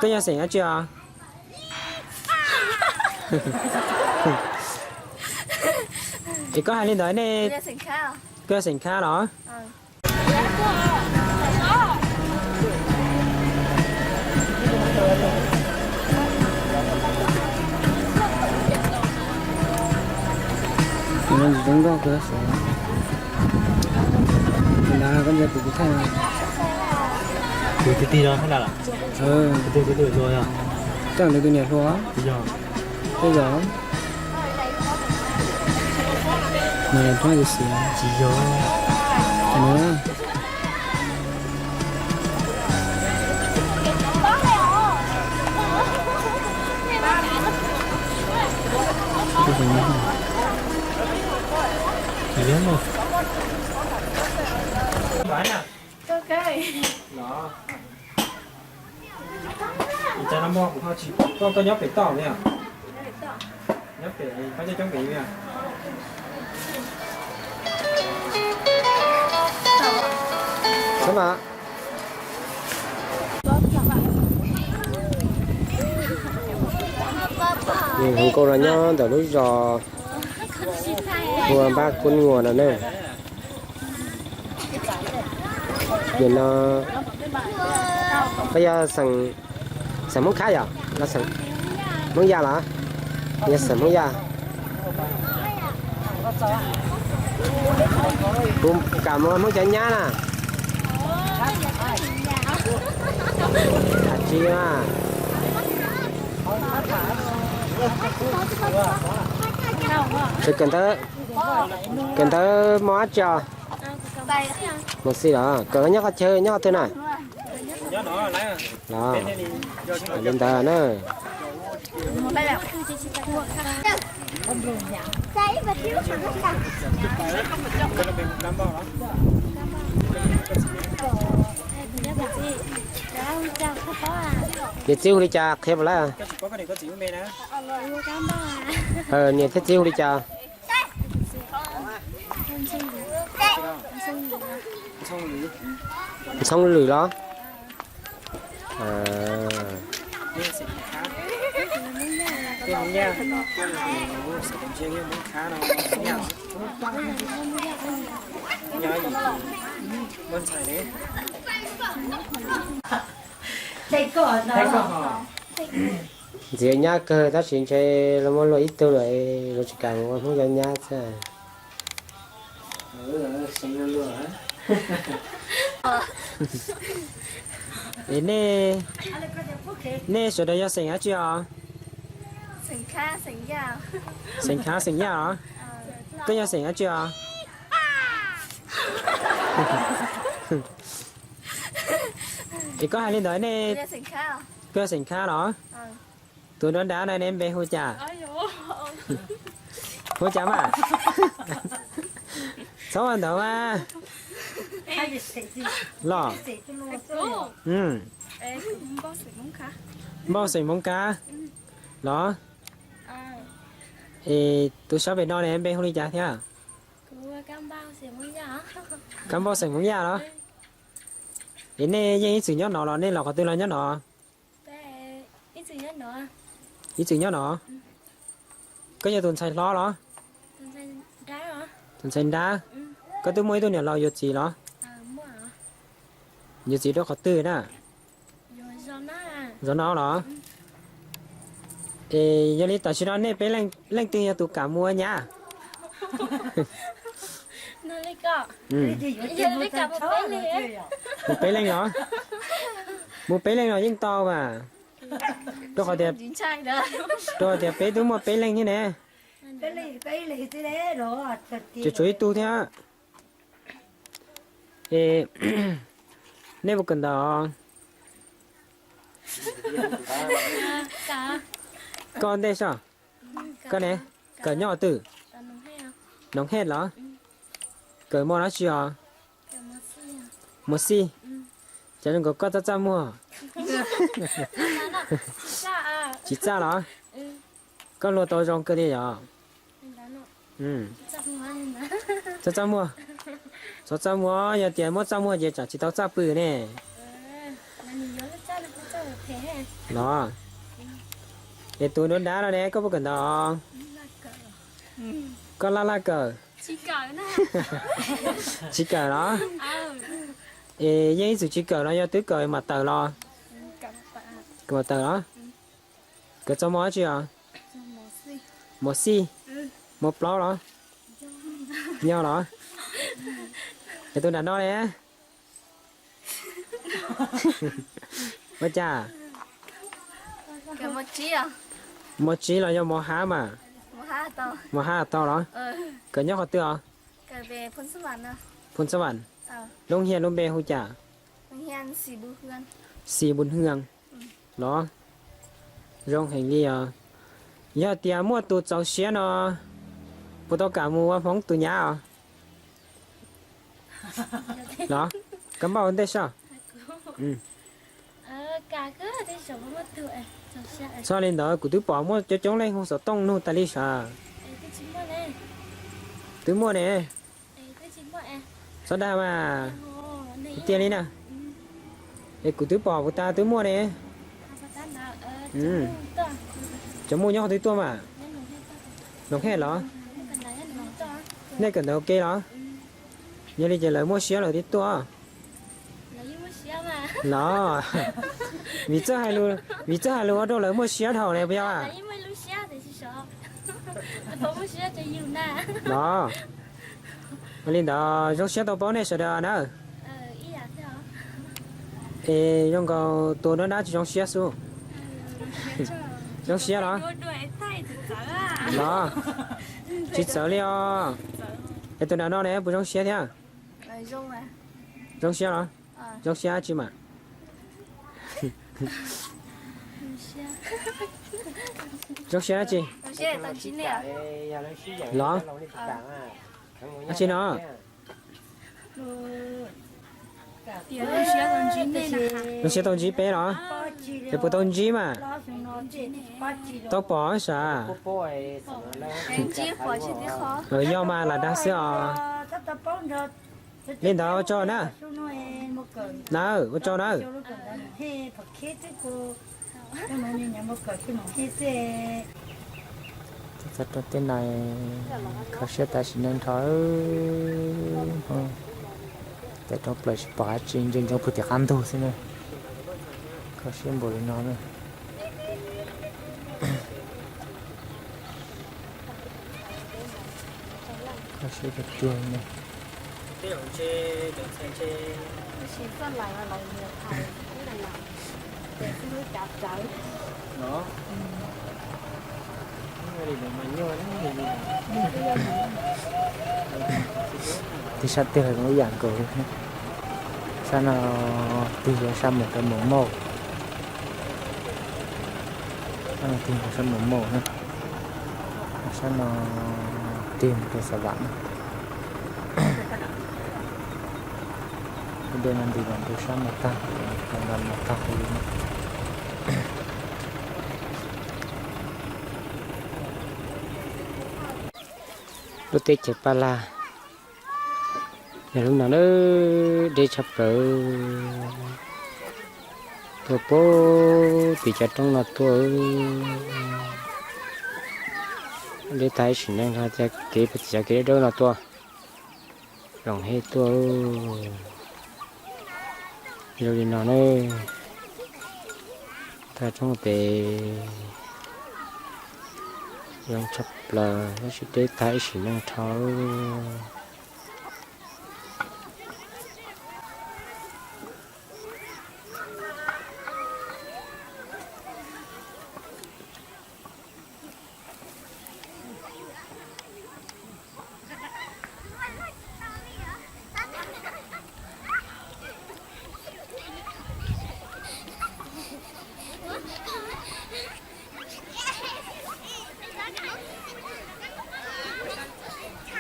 Koj yog xeem dab tsi os? Es koj hais li ntawd ne, koj yog xeem Khab los? Tsis zoo nkauj kawg, tus ntawd koj ntsia tus kuv thaij. Tus kwv tij no, tus kwv tij hluas, koj ntawd tus niam hluas. Tej zaum niam hluas tus xwb. Tsis yog. Koj nyob pem toj, nyob pem, koj coob coob pem. Hu nkauj no nyob ntawm lub zos hu ua Npab Kub Nyuas no na. Nim no koj yog xeem Hmoob Khab yom los xeem Hmoob Yaj los? Yog xeem Hmoob Yaj. Kuv kam mus ua Hmoob cov nyab na. Tsis mas. Kawm ntawv, kawm ntawv mos dab tsi os? Mos xij los? Kawm nyob qhov chaw, nyob qhov twg na? Los, li ntawd na. Niam txiv hu li cas qhia puas lawm? Niam thiab txiv hu li cas? Ntxhoo Lwm los? Ntxiv nyab kawg tab sis ntshe luag muab luag ib tug lawm, luag tsis kam ua Hmoob cov nyab xwb. Es nej, nej sawv daws yog xeem dab tsi os? Xeem Khab xeem Yaj os. Koj yog xeem dab tsi os? Es koj hais li ntawd ne, koj yog xeem Khab los? Tus nrov nrad na ne npe hu cas? Hu cas mas? Txhob ua ntawd mas. Los? Npauj xeem Hmoob Kab los? Es tus sab pem no ne npe hu li cas thiab? Kab Npauj xeem Hmoob Yaj los? Es nej yeej ib txwm nyob no los nej los qhov twg los nyob no? Ib txwm nyob no. Koj yog tus ntxhais hlob los? Tus ntxhais nrab. Koj twb muaj ib tug niam laus yuav txiv los? Yuav txiv rau qhov twg na? Zov no los? Es yog li tam sim no nej peb leej twg yog tus kam mus ua nyab? Mus peb leej los? Mus peb leej los yeej tau mas. Rau qhov tias, rau qhov tias peb twb muaj peb leej thiab ne. Tseem tshuav ib tug thiab. Es nej puas kawm ntawv? Koj ntej soj? Koj ne? Kawm nyob twg? Noov Hej los? Kawm mos dab tsi os? Mos xij. Cas zoo nkaus koj txaj txaj muag? Tsis txaj los? Koj luag tau zoo kawg li yom? Txaj txaj muag. Txhob txaj muag, yog tias muab txaj muag ces tsam tsis tau txaj pw ne. Los, es tus nruab nrab no ne koj puas kawm ntawv? Koj laj laj kawm? Tsis kawm los? Es yeej ib txwm tsis kawm los yog twb kawm mam tawm los? Kawm mam tawm los? Kawm txog mos dab tsi os? Mos xij? Mos plaub los? Yog los? Es tus nram no ne? Ua cas? Mos tsib los yog mos hab mas? Mos hab tau los? Kawm nyob qhov twg os? Phoos Xab Vam. Lub hias lub npe hu cas? Xis Npus Hwm los? Zoo heev li os. Yog tias muaj tus txaus siab no, puas tau kam mus ua Hmoob tus nyab os? Los, koj npaj ua ntej soj. Txhob li ntawd, kuv twb pom muaj coob coob leej hu xov tooj nug tas li sav. Twb muaj ne. Txhob dag mas. Tiag li na. Es kuv twb pom puas tas twb muaj ne. Cov muaj nyob qhov twg tuaj mas? Loos Hej los? Nej kawm ntawv ua ke los? Yog li ces lawv muaj siab lawv thiaj tuaj. Los, vim txawj hais lus ua rau lawv muaj siab dhau ne puas yog? Los, ua li ntawd zoo siab tau paub nej sawv daws na. Es zoo nkaus tus nruab nrab tsis zoo siab xwb. Zoo siab los? Los, tsis txawv li os. Es tus nram no ne puas zoo siab thiab? Zoo siab los? Zoo siab dab tsi mas? Zoo siab dab tsi? Los? Dab tsi no? Zoo siab tau ntsib peb los? Es puas tau ntsib mas? Tau pom sav? Yog mas lam dag xwb os. Li ntawd ua tsaug na. Na, ua tsaug na. Txog rau tej no kho siab tas sim neej nrho. Caij roob plaws tsis pom dab tsi, ntsia ntsoov puag tim qab ntug xwb na. Kho siab npaum li no na. Kho siab tiag tiag li. Tig sab twg los zoo ib yam nkaus li. Sab no tig yog sab mus rau Mus Mauj. Sab no tig yog sab Mus Mauj na. Sab no tig mus rau Xav Vam na. Lub dej no nti los rau sab no tag, los nram no tag li no. Lub teb chaws Paj Laj yog lub no na, deb tshaj plaws. Tuaj puag tim cov roob no tuaj, deb tag ib sim neej, kev puag tim cov kev dawb dawb no tuaj, Loos Hej tuaj. Zoo li no ne, tag roob pem zoo tshaj plaws tab sis deb tag ib sim neej dhau.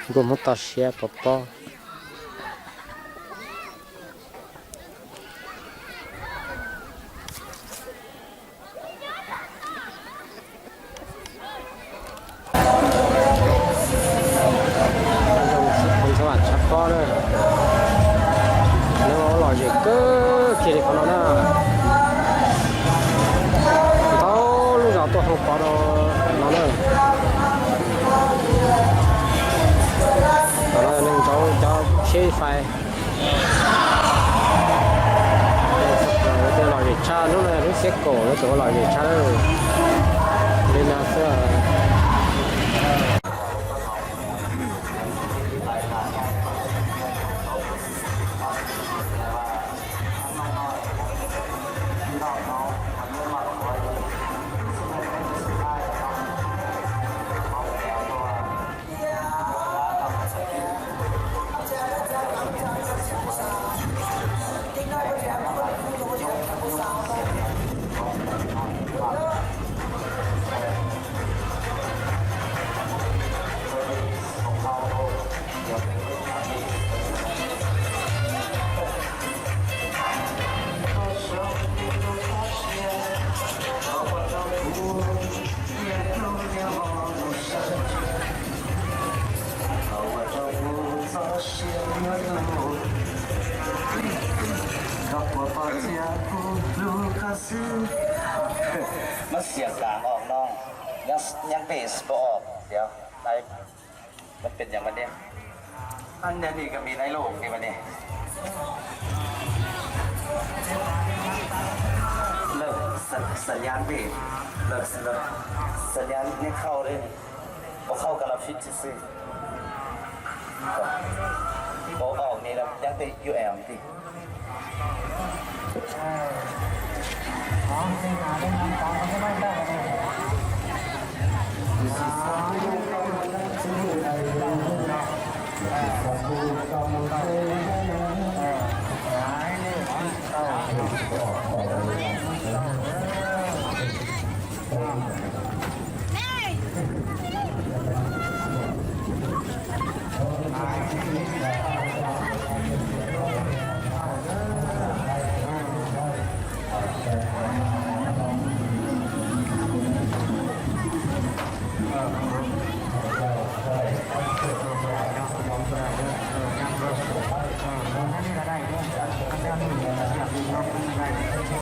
Nkauj Hmoob toj siab pov pob. Tshaj pob na, lawv lom zem kawg kiag li qhov no na. Xiab kaum lawv tseem ua lom zem tshaj li no xwb. Mas xiam kaav os noog, nyaab pem sbo os tias, nais, mas pem yam mas ne, an ne ni ka mi nais lub ni mas ne, lawm, xam nyab pem, lawm, xam nyab neb khauj li, ua khauj ka los fij tib si, ua os ni nyaab pem U M ti.